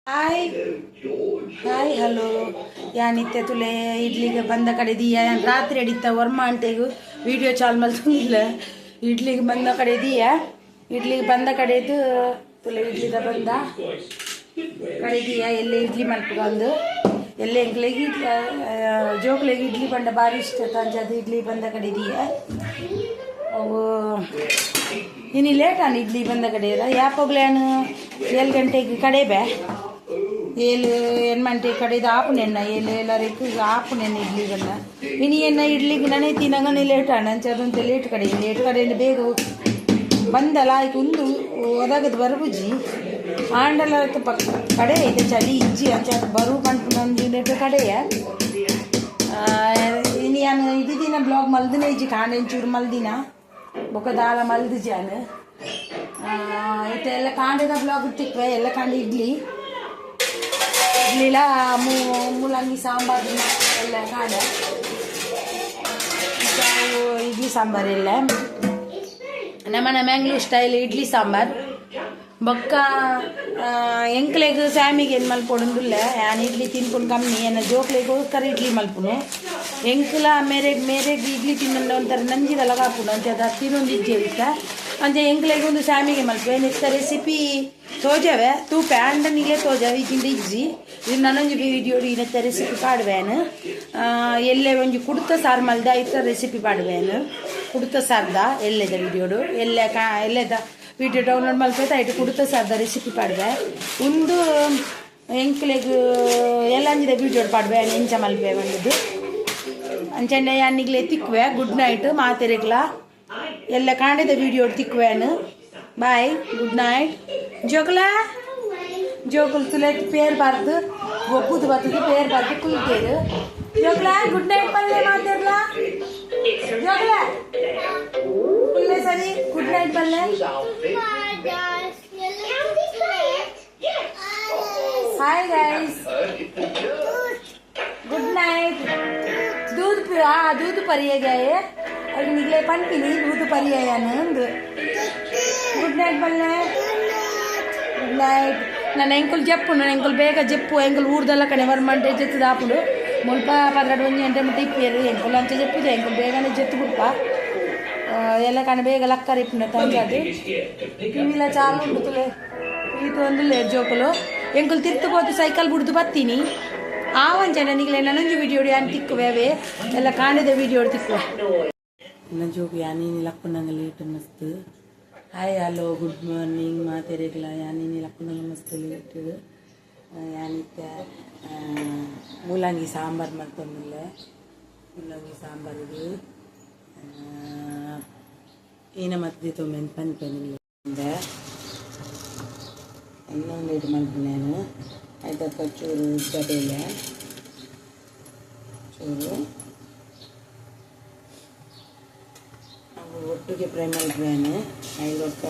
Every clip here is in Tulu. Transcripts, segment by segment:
Hi hi hello. ಯಾನಿತ್ತೆ ತುಲೆ ಇಡ್ಲಿಗೆ ಬಂದ ಕಡೆ ದೀಯ. ರಾತ್ರಿ ಅಡಿತ್ತ ವರ್ಮ ಅಂಟೆಗು ವಿಡಿಯೋ ಚಾಲ್ ಮಲ್ತೊಂದಿಲ್ಲ. ಇಡ್ಲಿಗೆ ಬಂದ ಕಡೆ ದೀಯ. ಇಡ್ಲಿಗೆ ಬಂದ ಕಡೆದು ತುಲೆ ಇಡ್ಲಿದ ಬಂದ ಕಡೆ ದೀಯ. ಎಲ್ಲೆ ಇಡ್ಲಿ ಮಲ್ಪುಗಂದು ಎಲ್ಲೆ ಎಂಕ್ಲೆಗ್ ಇಡ್ಲಿ, ಜೋಕ್ಲೆಗ್ ಇಡ್ಲಿ ಬಂಡ ಬಾರಿ ಇಷ್ಟ ತಂಜಾದ ಇಡ್ಲಿ ಬಂದ ಕಡೆ ದೀಯ. ಅವು ಇನ್ನು ಲೇಟ್ ಆನ್ ಇಡ್ಲಿ ಬಂದ ಕಡೆ ಯಾಪೋಗ್ಲೇನು 7 ಗಂಟೆಗೆ ಕಡೆ ಬೇ 7 ಗಂಟೆ ಕಡೆದು ಆಪುನೆಣ್ಣ 7 7:30ಕ್ಕೆ ಆಪುನೆಣ್ಣ ಇಡ್ಲಿ ಬಣ್ಣ. ಇನ್ನು ಎನ್ನ ಇಡ್ಲಿಗೆ ನನೆ ತಿನ್ನಂಗನೆ ಲೇಟ್ ಆಣ ಅಂಚ ಅದಂತ ಲೇಟ್ ಕಡೆ ಲೇಟ್ ಕಡೆ ಬೇಗ ಬಂದಲ್ಲ ಆಯ್ತು. ಒಂದು ಒದಗದು ಬರಬುಜಿ ಆಂಡಲ ಪಕ್ಕ ಕಡೆ ಐತೆ ಚಳಿ ಇಜ್ಜಿ ಅಂಚ ಅದು ಬರು ಪನ್ಪುನ ಲೇಟ್ ಕಡೆಯ. ಇನ್ನು ಯಾನು ಇಡೀ ದಿನ ಬ್ಲಾಗ್ ಮಲ್ದಿನ ಇಜ್ಜಿ ಕಾಂಡೆ ಒಂಚೂರು ಮಲ್ದಿನ ಬೊಕ ದಾಲ ಮಲ್ದು ಜಾನು ಇತ್ತೆ ಎಲ್ಲ ಕಾಂಡೆದ ಬ್ಲಾಗ್ ತಿಕ್ವೆ. ಎಲ್ಲ ಕಾಂಡೆ ಇಡ್ಲಿ ಇಡ್ಲಿಲ ಮೂಲಂಗಿ ಸಾಂಬಾರು ಎಲ್ಲ ಕಾಂಡೆ ಇಡ್ಲಿ ಸಾಂಬಾರು ಎಲ್ಲ ನಮ್ಮನೆ ಮ್ಯಾಂಗ್ಳೂರ್ ಸ್ಟೈಲ್ ಇಡ್ಲಿ ಸಾಂಬಾರ್. ಬೊಕ್ಕ ಎಂಕ್ಲೆಗ್ ಸ್ಯಾಮಿಗೆ ಏನು ಮಲ್ಪೊಡುಂದುಲ್ಲ. ಯಾನ್ ಇಡ್ಲಿ ತಿನ್ಕೊಂಡು ಕಮ್ಮಿ ಎನ್ನ ಜೋಕ್ಲೆಗೋಸ್ಕರ ಇಡ್ಲಿ ಮಲ್ಪುನು. ಎಂಕ್ಲ ಮೇರೆಗ್ ಮೇರೆಗ್ ಇಡ್ಲಿ ತಿನ್ನಂಡ ಒಂಥರ ನಂಜಿದಲ್ಲ ಕಾಪುನು ಅಂಚ ಅದು ತಿನ್ನೊಂದು ಇಜ್ಜೆ ಇತ್ತ ಅಂಚ ಎಂಕ್ಲೆಗ್ ಒಂದು ಸ್ಯಾಮಿಗೆ ಮಲ್ಪೆ. ನೆಕ್ಸ್ಟ್ ರೆಸಿಪಿ ತೋಜವೆ ತೂಪೆ ಅಂಡ ನಿಲೆ ತೋಜವೆ ಇಜ್ಜಿಂದ ಇಜ್ಜಿ. ಇದು ನಾನೊಂಜಿ ವಿಡಿಯೋ ಇನ್ನತ್ತ ರೆಸಿಪಿ ಪಾಡುವೇನು. ಎಲ್ಲೆ ಒಂಜಿ ಕುಡ್ತ ಸಾರು ಮಲ್ದ ಐತ ರೆಸಿಪಿ ಪಾಡುವೇನು. ಕುಡ್ತ ಸಾರ್ದ ಎಲ್ಲೆದ ವಿಡಿಯೋಡು ಎಲ್ಲೆ ಕಾ ಎಲ್ಲೆದ ವಿಡಿಯೋ ಡೌನ್ಲೋಡ್ ಮಲ್ಪೈತೆ ಐಟ್ ಕುಡ್ತ ಸಾರ್ದ ರೆಸಿಪಿ ಪಾಡುವೆ. ಒಂದು ಎಂಕ್ಲೆಗ್ ಎಲ್ಲಂಜಿದ ವಿಡಿಯೋ ಪಾಡುವೆ ಎಂಚ ಮಲ್ಪೆ ಬಂದದ್ದು ಅಂಚೆಂಡೆ ಯಾನಿಗ್ಲೆ ತಿಕ್ವೆ. ಗುಡ್ ನೈಟ್ ಮಾತೆರೆಗ್ಲ ಎಲ್ಲ ಕಾಂಡಿದ ವಿಡಿಯೋ ತಿಕ್ವೇನು. Bye, good night. ಜೋಕುಲ ಜೋಕುಲ್ ತುಲೆ ಪೇರ್ ಬಾರ್ದು ಒಪ್ಪುದು ಬರ್ತದೆ ಪೇರ್ ಬಾರ್ದು ಕುಲ್ತೇರು. ಜೋಕುಲ ಗುಡ್ ನೈಟ್ ಪಲ್ಲೆ ಮಾತಿರ್ಲ. ಜೋಕುಲ ಕುಲ್ಲೆ ಸರಿ ಗುಡ್ ನೈಟ್ ಪಲ್ಲೆ. Hi guys, good night. ದೂದ್ ದೂದ್ ಪರಿಯಗಾಯ ಅದು ನಿಗ್ಲೆ ಪನ್ಪಿನಿ ದೂದ್ ಪರಿಯಾಯನು ಅಂದು. ಗುಡ್ ನೈಟ್ ಪಲ್ಲೆ, ಗುಡ್ ನೈಟ್. ನನ್ನ ಎಂಕುಲು ಜಪ್ಪು ನನ್ನ ಎಂಕುಲು ಬೇಗ ಜಪ್ಪು ಎಂಕುಲು ಊರ್ದೆಲ್ಲ ಕಡೆ ವರ್ಮಂಟೆ ಜೆತ್ತದ ಆಪುಂಡು ಮುಲ್ಪ 12 1 ಗಂಟೆ ಮುಟ್ಟ ಇಪ್ಪೇರು. ಎಂಕುಲು ಅಂಚ ಜಪ್ಪುದೆ ಎಂಕುಲು ಬೇಗನೆ ಜೆತ್ತು ಬಿಡ್ಪ ಎಲ್ಲ ಕಣೆ ಬೇಗ ಲಕ್ಕರ್ ಇಪ್ಪುಂಡು ತಂಜಾದು. ಟಿವಿಲ ಚಾಲು ಉಂಡು ತುಲೆ ಈತು ಒಂದು ಜೋಕುಲು ಎಂಕುಲು ತಿರ್ತು ಪೋತು ಸೈಕಲ್ ಬುಡ್ದು ಬತ್ತೀನಿ. ಆ ಒಂಜನ ನಿಗ್ಲೆ ನನೊಂಜಿ ವಿಡಿಯೋ ಯಾನ್ ತಿಕ್ಕುವೆ ಅವೇ ಎಲ್ಲ ಕಾಣಿದ ವಿಡಿಯೋ ತಿಕ್ಕುವೆ. ನನ್ನ ಜೋಕು ಯಾನೀನಿ ಲಕ್ಕುನಂಗ ಲೇಟ್ ಮಸ್ತ್. ಹಾಯ್ ಹಲೋ ಗುಡ್ ಮಾರ್ನಿಂಗ್ ಮಾತೆರೆಗ್ಲ. ಯಾನೀನಿ ಲಕ್ಕುನಂಗ ಮಸ್ತ್ ಲೇಟ್. ಯಾನಿತ್ತೆ ಮೂಲಂಗಿ ಸಾಂಬಾರು ಮಲ್ತೊಂದುಲ್ಲೆ. ಮೂಲಂಗಿ ಸಾಂಬಾರಿಗೆ ಏನ ಮತ್ತೆ ತೊಂಬೆನ್ ಪನ್ಪೆನಿಲ್ಲ ಇನ್ನೊಂದು ಮಲ್ಪುನೇನು ಐತಕ್ಕ ಚೂರು ಉದ್ದಬೇಳೆ ಚೂರು ಅವು ಒಟ್ಟಿಗೆ ಫ್ರೈ ಮಲ್ಪುವೇನು. ಐದೊಕ್ಕ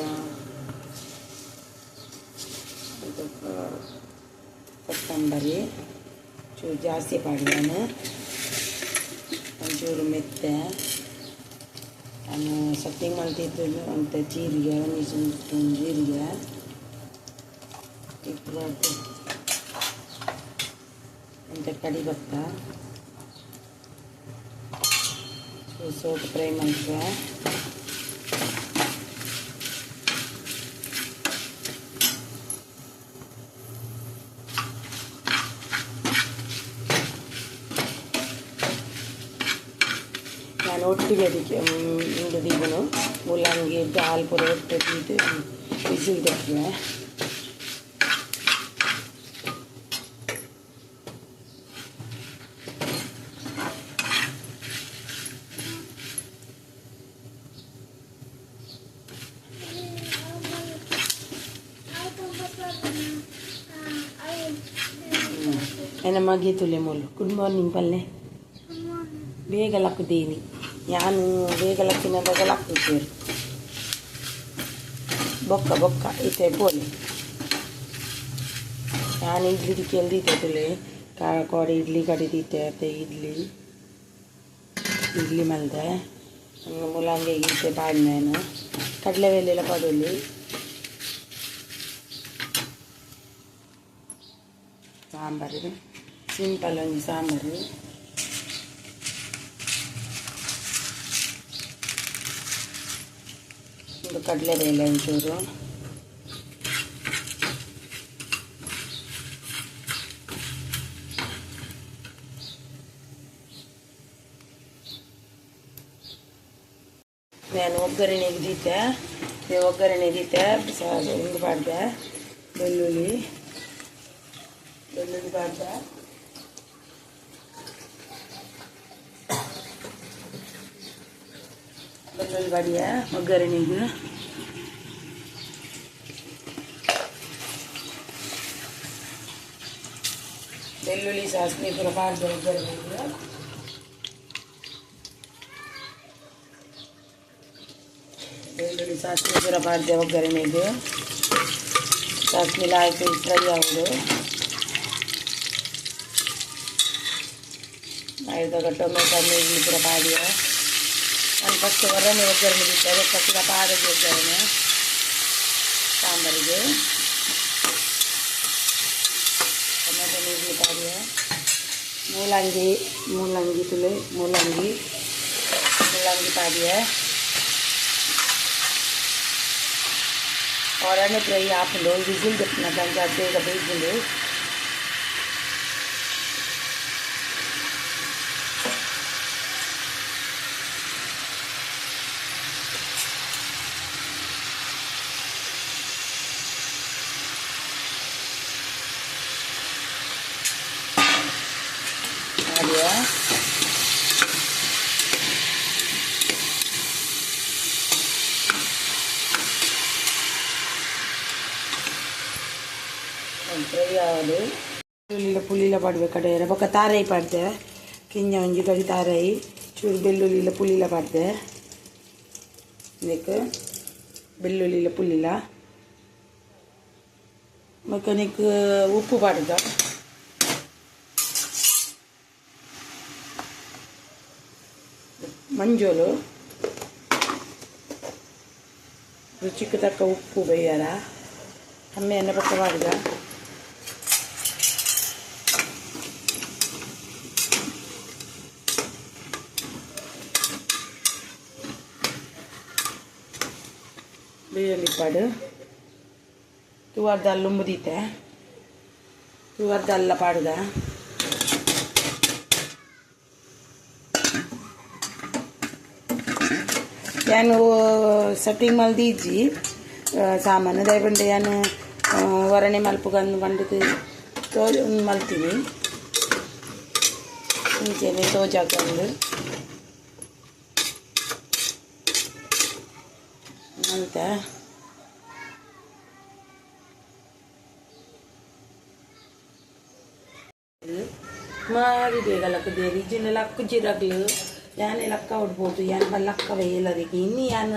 ಐದೊಕ್ಕ ಕೊತ್ತಂಬರಿ ಚೂರು ಜಾಸ್ತಿ ಪಾಡುವೇನು. ಒಂಚೂರು ಮೆತ್ತೆ ನಾನು ಸಟ್ಟಿಂಗ್ ಮಲ್ತಿದ್ದು ಅಂತ ಜೀರಿಗೆ ಒಂದು ಸ್ಪೂನ್ ಜೀರಿಗೆ ಇತ್ತು ಅಂತ ಕಡಿ ಭತ್ತ ಸೋಪ್ ಫ್ರೈ ಮಲ್ಪುವೆ. ನಾನು ಒಟ್ಟಿಗೆ ಅದಕ್ಕೆ ಇಂದು ದೀಪನು ಮೂಲಂಗಿ ದಾಲ್ ಪೂರ ಒಟ್ಟು ದೀದು ವಿಸಿಲ್ ದೆಪ್ಪುವೆ. ಎನ್ನ ಮಗೆ ತುಲೆ ಮೂಲು ಗುಡ್ ಮಾರ್ನಿಂಗ್ ಪಲ್ಲೆ. ಬೇಗ ಲಕ್ಕುದೇನಿ ಯಾನು ಬೇಗ ಲಕ್ಕಿನದಾಗ ಲಕ್ಕುತ್ತೇರು ಬೊಕ್ಕ ಬೊಕ್ಕ ಇತ್ತೆ ಪೋಲೆ. ಯಾನು ಇಡ್ಲಿ ದಿಕ್ಕೆಲ್ದಿತ್ತೆ ತುಲೆ ಕೋಡೆ ಇಡ್ಲಿ ಕಡಿದಿತ್ತೆ ಅತ್ತೆ ಇಡ್ಲಿ ಇಡ್ಲಿ ಮಲ್ದೆ ಮೂಲಂಗಿ ಇತ್ತೆ ಪಾಡ್ನೇನು ಕಡಲೆ ಬೇಳೆಲ್ಲ ಪಾಡೊಲಿ. ಸಾಂಬಾರು ಸಿಂಪಲ್ ಒಂಜಿ ಸಾಂಬಾರು. ಒಂದು ಕಡಲೆಬೇಳೆ ಒಂಚೂರು, ನಾನು ಒಗ್ಗರಣೆಗೆ ದೀತೆ, ಒಗ್ಗರಣೆ ದೀತೆ ಒಂದು ಪಾಡ್ದೆ, ಬೆಳ್ಳುಳ್ಳಿ ಬೆಳ್ಳುಳ್ಳಿ ಪಾಡ್ದೆ, ಬೆಳ್ಳುಳ್ಳಿ ಪಾಡಿಯ ಒಗ್ಗರಣೆಗೆ. ಬೆಳ್ಳುಳ್ಳಿ ಸಾಸಿವೆ ಪೂರ ಪಾಡ್ದೆ ಒಗ್ಗರಣೆಗೆ. ಬೆಳ್ಳುಳ್ಳಿ ಸಾಸಿವೆ ಪೂರ ಪಾಡ್ದೆ ಒಗ್ಗರಣೆಗೆ. ಸಾಸಿವೆ ಹಾಕಿ ಫ್ರೈ ಆಗೋದು. ಆಯ್ದಾಗ ಟೊಮೆಟೊ ನೀರುಳ್ಳಿ ಪೂರ ಪಾಡಿಯ. ನಾನು ಫಸ್ಟ್ ಒರನೆ ಒಗ್ಗರಣೆ ಬಿಟ್ಟೆ, ಅದಕ್ಕೆ ಕೂಡ ಪಾಡೋದು ಒಗ್ಗರಣೆ ಸಾಂಬಾರಿಗೆ. ಟೊಮೆಟೊ ನೀರುಳ್ಳಿ ಪಾಡಿಯ. ಮೂಲಂಗಿ ಮೂಲಂಗಿ ತುಳಿ ಮೂಲಂಗಿ ಮೂಲಂಗಿ ಪಾಡಿಯ. ಒರನೆ ಫ್ರೈ ಆಪುಂಡು, ವಿಸಿಲ್ ದೆಪ್ಪುನ ಗಂಜ ಬೇಗ ಬೇಯ್ದುಂಡು. ಪಾಡಿಯ. ಫ್ರೈ ಆವಡು. ಬೆಳ್ಳುಳ್ಳಿ ಪುಳಿಲ ಪಾಡ್ಬೇಕು ಕಡೆ ಬೊಕ್ಕ ತಾರೈ ಪಾಡ್ದೆ, ಕಿಂಜ ಒಂಜಿ ಗಡಿ ತಾರೈ ಚೂರು ಬೆಳ್ಳುಳ್ಳಿಲ ಪುಳಿಲ ಪಾಡ್ದೆ. ಇದಕ್ಕೆ ಬೆಳ್ಳುಳ್ಳಿಲ ಪುಳಿಲ ಬೊಕ್ಕ ನಿಕ್ ಉಪ್ಪು ಪಾಡುದ. ಮಂಜೋಲು ರುಚಿಗೆ ತಕ್ಕ ಉಪ್ಪು ಬೇಯಾರ ಕಮ್ಮಿ ಎಣ್ಣೆ ಪಕ್ಕ ಪಾಡುದ. ಬೆಳ್ಳುಳ್ಳಿ ಪಾಡು ತುವರ್ದಲ್ಲು ಮುದೀತೆ, ತುವರ್ದಲ್ಲ ಪಾಡುದ. ಯಾನು ಸೆಟ್ಟಿಂಗ್ ಮಲ್ದಿಜ್ಜಿ ಸಾಮಾನು ದಯಪಂಡ ಯಾನು ಒರಣೆ ಮಲ್ಪುಗಂದು ಪಂಡದು ತೋ ಮಲ್ತೀನಿ ಇಂಚೆನೆ ತೋಜಾಕಂದು ಮಲ್ತ. ಮಾರಿ ಬೇಗ ಲಕ್ಕದೇರಿ ಜಿನ್ನ ಲಕ್ಕು ಜಿರಗ್ಲು ಯಾನೆ ಲಕ್ಕ ಉಡ್ಬೋದು, ಯಾನ್ ಲಕ್ಕ ಬೇಯಲರಿಗೆ ಇನ್ನು ಯಾನ್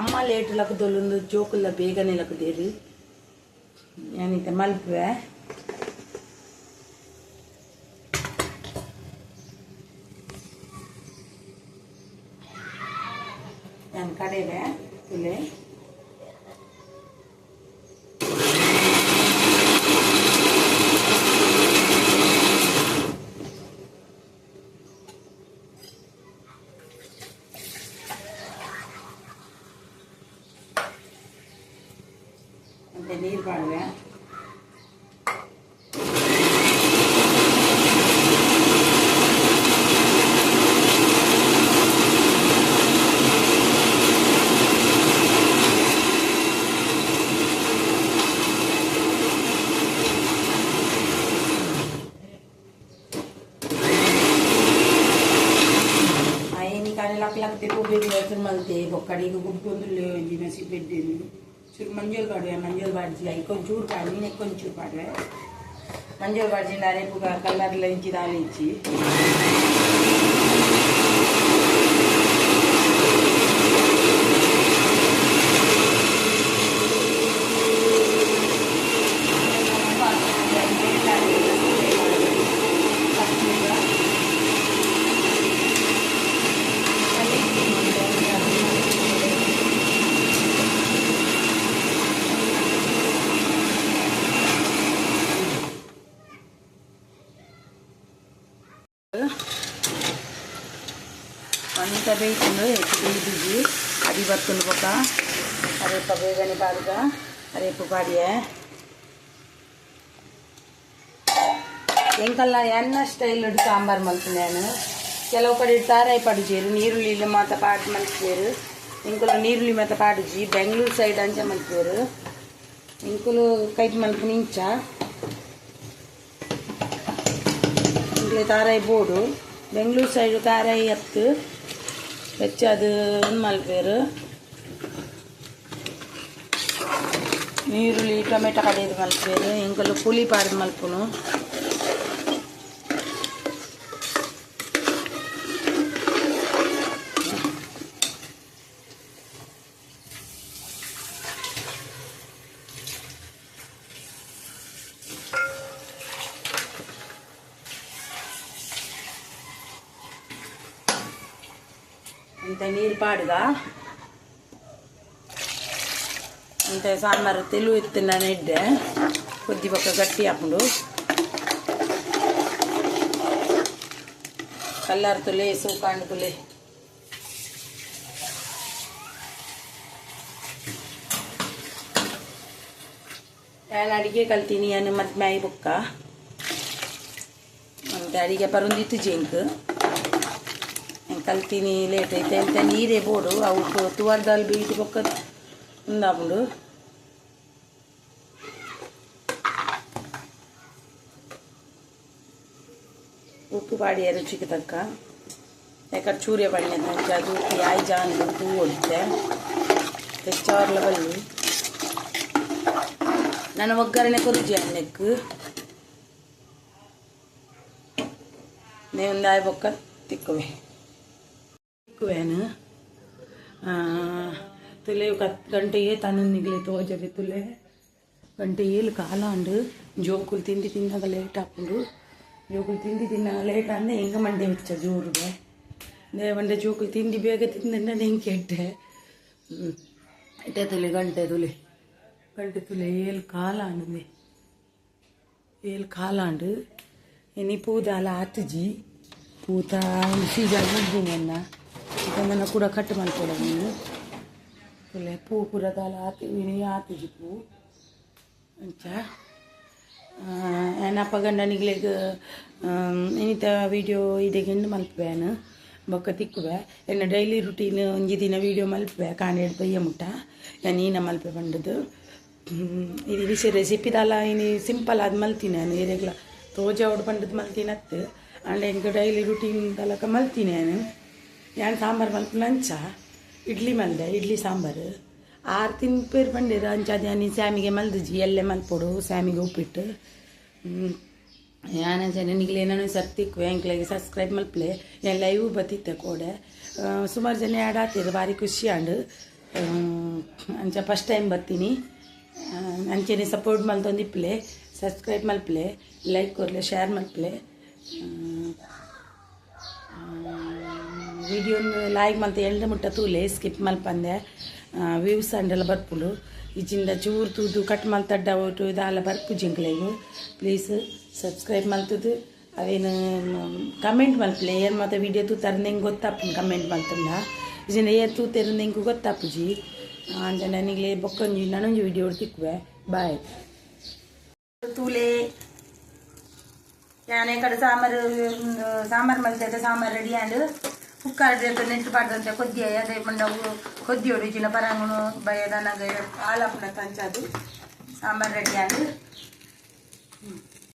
ಅಮ್ಮ ಲೇಟ್ ಲಕ್ಕದೊಲ್ಲೊಂದು ಜೋಕುಲ್ಲ ಬೇಗನೆ ಲಕ್ಕದೇರಿ. ಯಾನಿತ ಮಲ್ಪುವೆ. ಯಾನ್ ಕಡೆವೆ ತುಲೆ. ಮತ್ತೆ ನೀರು ಪಾಡುವೆ. ಲಕ್ ಲಕ್ ಬೇಗ ಮಲ್ತೆ ಬೊಕ್ಕಡಿಗೆ ಗುಡ್ಡೊಂದು ಒಂಜಿ ಮೆಸಿ ಬೆಡ್ಡೆನು ಚೂರು ಮಂಜೋಲ್ ಪಾಡುವೆ. ಮಂಜೋಲ್ ಬಾಡ್ಜಿ I ಕೊಂಚೂರು ಪಾಡು, ನೀನೆ ಕೊಂಚೂರು ಪಾಡುವೆ. ಮಂಜೋಲ್ ಬಾಡ್ಜಿ ಅರೇಪುಗ ಕಲ್ಲರ್ಲ ಇಂಚಿ ದಾಲ ಇಜ್ಜಿ. ಒಂತ ಬೇಯ್ತುಂಡು ಹೆಚ್ಚು ಬೇಯ್ದಿಜಿ ಅಡಿ ಬತ್ತುಂಡು ಬೊಕ್ಕ ಅರೇಪ ಬೇಗನೆ ಪಾಡ್ಗ ಅರೇಪು ಪಾಡಿಯೆ ಎಂಕಲ್ಲ ಎನ್ನ ಸ್ಟೈಲ್ ಸಾಂಬಾರು ಮಲ್ಪುನೇನು ಕೆಲವು ಕಡೆ ತಾರಾಯಿ ಪಾಡುಜೇರು ನೀರುಳ್ಳಿ ಮಾತ ಪಾಡ್ ಮಲ್ಪುವೆರು ಎಂಕುಲು ನೀರುಳ್ಳಿ ಮಾತ ಪಾಡುಜಿ ಬೆಂಗಳೂರು ಸೈಡ್ ಅಂಚ ಮಲ್ಪುವೆರು ಎಂಕುಲು ಕೈಟ್ ಮಲ್ಪುನ ಇಂಚ ಎಂಕ್ಲೆ ತಾರಾಯಿ ಬೋಡು ಬೆಂಗಳೂರು ಸೈಡ್ ತಾರಾಯಿ ಅತ್ತು ಹೆಚ್ಚಾದ್ ಮಲ್ಪುವೆರು ನೀರುಳ್ಳಿ ಟೊಮೆಟೊ ಕಡೆದು ಮಲ್ಪುವೆರು ಎಂಕುಲು ಪುಳಿ ಪಾಡ್ದು ಮಲ್ಪುನು ಅಂತ ನೀರು ಪಾಡುಗ ಅಂತ ಸಾಂಬಾರು ತೆಲು ಇತ್ತು ನಾನು ಇಡ್ಡೆ ಕೊದ್ದಿ ಪಕ್ಕ ಗಟ್ಟಿ ಹಾಕೊಂಡು ಕಲ್ಲಾರ್ ತುಲೆ ಸೂಕಾಂಡ್ ತುಲೆ ನಾನು ಅಡಿಗೆ ಕಲ್ತೀನಿ ನಾನು ಮತ್ತೆ ಮ್ಯಾಯಿ ಬೊಕ್ಕ ಮತ್ತೆ ಅಡಿಗೆ ಪರೊಂದಿತ್ತು ಜಿಂಕ್ ಕಲ್ತೀನಿ ಲೇಟ್ ಐತೆ ಅಂತ ನೀರೇ ಬೋಡು ಅವು ತುವರ್ ದಾಲ್ ಬೀಟ್ ಬೊಕ್ಕ ಉಂದಾಪುಂಡು ಉಪ್ಪು ಪಾಡಿಯ ರುಚಿಗೆ ತಕ್ಕ ಯಾಕಂದ್ರೆ ಚೂರ್ಯ ಬಣ್ಣದ ಅಂಚ ಅದು ಉಪ್ಪು ಯಾಯ್ ಜಾನ್ ತೂ ಹೊಡಿತೆ ತೆಚ್ಚಾರ್ಲ ಬಲ್ಲಿ ನಾನು ಒಗ್ಗರಣೆ ಕೊರುಜಿ ಅನ್ನಕ್ಕೆ ನೇಂದಾಯ ಬೊಕ್ಕ ತಿಕ್ಕುವೆ ತಿಕ್ಕುವೇನು ತುಲೆ ಗಂಟೆ ತಣ್ಣನಿಗ್ಲೆ ತೋಜರೆ ತುಲೆ ಗಂಟೆ ಏಳು ಕಾಲ ಅಂಡು ಜೋಕುಲು ತಿಂಡಿ ತಿನ್ನಾಗ ಲೇಟ್ ಆಪುಂಡು ಜೋಕುಲು ತಿಂಡಿ ತಿನ್ನಾಗ ಲೇಟ್ ಅಂದ್ರೆ ಹೆಂಗ ಮಂಡೆ ಹುಚ್ಚ ಜೋರುಗೆ ಮಂಡೆ ಜೋಕುಲು ತಿಂಡಿ ಬೇಗ ತಿಂದಂಡ ಹೆಂಗೆ ಕೆಟ್ಟೆ ಇಟ್ಟೆ ತುಲೆ ಗಂಟೆ ತುಲೆ ಗಂಟೆ ತುಲೆ ಏಳು ಕಾಲ ಅಂಡು ಏಳು ಕಾಲ ಅಂಡು ಇನಿ ಪೂದಾಲ ಆತುಜಿ ಪೂತ ಸೀಜನ್ ಮುಗ್ದಿನಿ ಅನ್ನ ಇದನ್ನ ಕೂಡ ಕಟ್ ಮಲ್ಪೊಡ ನೀನು ತುಲೆ ಪೂ ಪೂರ ದಾಲ ಆತು ಇನಿ ಆತುಜಿ ಪೂ ಅಂಚ ಏನಪ್ಪ ಗಂಡನಿಗ್ಲೆಗ್ ಇನಿತ ವೀಡಿಯೋ ಇಡೆಗೆಂಡು ಮಲ್ಪುವೆನು ಬೊಕ್ಕ ತಿಕ್ಕುವೆ ಎನ್ನ ಡೈಲಿ ರುಟೀನ್ ಒಂಜಿ ದಿನ ವೀಡಿಯೋ ಮಲ್ಪುವೆ ಕಾಂಡೆಡ್ ಬಯ್ಯ ಮುಟ್ಟ ಯಾನ್ ಈನ ಮಲ್ಪೆ ಪಂಡದು ಇದು ವಿಷಯ ರೆಸಿಪಿ ದಾಲ ಇನಿ ಸಿಂಪಲ್ ಆದ್ ಮಲ್ತೀನಿ ನಾನು ಏರೆಗ್ಲ ತೋಜಾವಡ್ ಪಂಡದು ಮಲ್ತೀನಿ ಅತ್ತು ಅಂಡ ಎಂಕ್ ಡೈಲಿ ರುಟೀನ್ ದಲಕ ಮಲ್ತೀನಿ ನಾನು ಯಾನ್ ಸಾಂಬಾರು ಮಲ್ಪುನ ಅಂಚ ಇಡ್ಲಿ ಮಲ್ದೆ ಇಡ್ಲಿ ಸಾಂಬಾರು ಆರು ತಿನ್ಪೇರು ಪಂಡೇರು ಅಂಚ ಅದು ಯಾನ್ ಸ್ಯಾಮಿಗೆ ಮಲ್ದುಜಿ ಎಲ್ಲೆ ಮಲ್ಪೊಡು ಸ್ಯಾಮಿಗೆ ಉಪ್ಪಿಟ್ಟು ಯಾನ್ ಅಂಚನೆ ನಿಗ್ಲೆ ಏನೋ ಸರ್ತಿಕ್ವೆ ಎಂಕ್ಲೆಗ್ ಸಬ್ಸ್ಕ್ರೈಬ್ ಮಲ್ಪಲೆ ಯಾನ್ ಲೈವ್ ಬತ್ತಿತ್ತೆ ಕೋಡೆ ಸುಮಾರು ಜನ ಆ್ಯಡ್ ಆತಿರು ಭಾರಿ ಖುಷಿ ಆಂಡ್ ಅಂಚ ಫಸ್ಟ್ ಟೈಮ್ ಬರ್ತೀನಿ ಅಂಚನೆ ಸಪೋರ್ಟ್ ಮಲ್ತೊಂದಿಪ್ಪಲೆ ಸಬ್ಸ್ಕ್ರೈಬ್ ಮಲ್ಪಲೆ ಲೈಕ್ ಕೊರ್ಲೆ ಶೇರ್ ಮಲ್ಪಲೆ ವಿಡಿಯೋನ್ ಲೈಕ್ ಮಲ್ತ ಎಲ್ಡ ಮುಟ್ಟ ತೂಲೆ ಸ್ಕಿಪ್ ಮಲ್ಪಂದೆ ವ್ಯೂಸ್ ಅಂಡೆಲ್ಲ ಬರ್ಪುಂಡು ಇಜ್ಜಿಂದ ಚೂರು ತೂದು ಕಟ್ ಮಲ್ತಡ್ಡ ಒಟ್ಟು ದಾಲ ಬರ್ಪುಜಿ ಎಂಕ್ಲೆಗ್ ಪ್ಲೀಸ್ ಸಬ್ಸ್ಕ್ರೈಬ್ ಮಲ್ತದು ಅವೇನು ಕಮೆಂಟ್ ಮಲ್ಪಲೆ ಏರ್ ಮಾತ ವಿಡಿಯೋ ತೂತಾರ ನಿಂಗೆ ಗೊತ್ತಾಪುಂಡು ಕಮೆಂಟ್ ಮಲ್ತಂಡ ಇಜ್ಜಿಂದ ಏರ್ ತೂತೆರ್ ನಿಂಗೆ ಗೊತ್ತಾಪುಜಿ ಅಂಚ ನಿಗ್ಲೆ ಬೊಕ್ಕೊಂಜಿ ನನೊಂಜಿ ವಿಡಿಯೋ ತಿಕ್ಕುವೆ ಬಾಯ್ ತೂಲೆ ಯಾನೆ ಕಡೆ ಸಾಂಬಾರು ಸಾಂಬಾರು ಮಲ್ತೈತೆ ಸಾಂಬಾರು ರೆಡಿ ಆಂಡ್ ಕುಕ್ಕರ್ ನೆಟ್ಟು ಪಾಡ್ದಂತೆ ಕೊದ್ದಿಯ ಅದೇ ಪಂಡ ಕೊದ್ದಿಯೋಡು ಇಜ್ಜಿನ ಪರಂಗುನು ಬಯದನಗ ಹಾಲಪ್ಪನ ತಂಚದು ಸಾಂಬಾರು ರೆಡಿ ಆಂಡ್.